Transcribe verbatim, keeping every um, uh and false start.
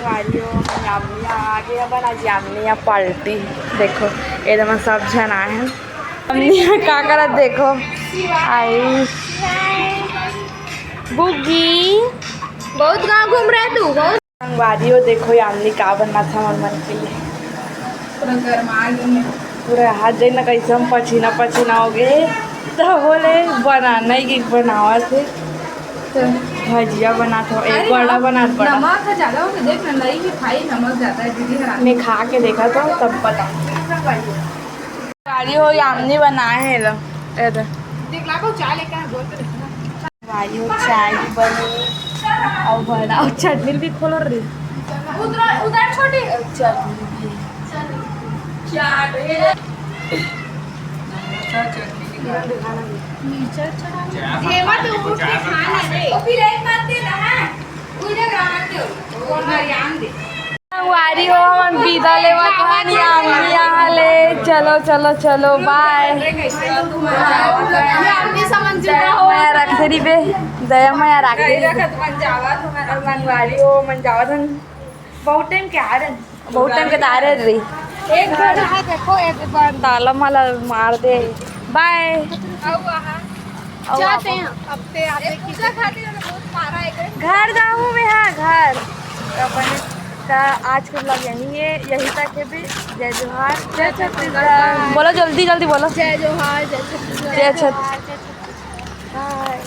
संगवारी हो, हमन यामिनी आ गे हवन। आज यामिनी आ पार्टी, देखो, एदे मन सब झन आए हन। यामिनी का करत, देखो, आई बुगी। बहुत गाँव घूम रहे तू, बहुत। संगवारी हो, देखो, यामिनी का बनात हे हमन मन के लिए। पूरा गरमा गे हे। पूरा हाथ देख ना, कैसे हम पसीना पसीना हो गे। तो बोले बनाना ही कि बनावत हे। तो भजिया बनात हो, एक अरे बड़ा हाँ, बनात बड़ा। नमक ह ज्यादा हो गया, देख ना, नहीं ही खाई, नमक ज्यादा है दीदी, हरा। मैं खा के देखा तो तब पता। संगवारी हो, यामिनी बनाए हे लो, ए दे। देख ला, को चाय लेके आ, बोल के देखना। भाई, वो चाय भी बने, अउ बड़ा, अउ चटनी भी खोलो रे। उधर, उधर छोटी। अउ चटनी भी। ये मत उठ के खाना रे। वो फिर एक बात दे रहा है। उधर आके वो हरियाणा दे। संगवारी हो, हमन बिदा लेवत हन यामिनी यहाँ ले। चलो, चलो, चलो, बाय। मैं रखे रहिबे, दया मया रखे रहिबे। संगवारी हो, हमन जावत हन। बहुत टाइम के आ रहे हैं। बहुत टाइम के आ रहे रही। एक बार है, देखो, एक बार ताला माला मार दे। बाय। जाते हैं। अब ते आते हैं। पूजा खातिर बहुत मारा है। घर जाऊँ मैं, हाँ, घर। अपन का आज के vlog यही है, यही तक है भी। जय जोहार, जय छत्तीसगढ़। बोलो जल्दी, जल्दी बोलो। जय जोहार, जय छत्तीसगढ़। जय छत्तीसगढ़। बाय।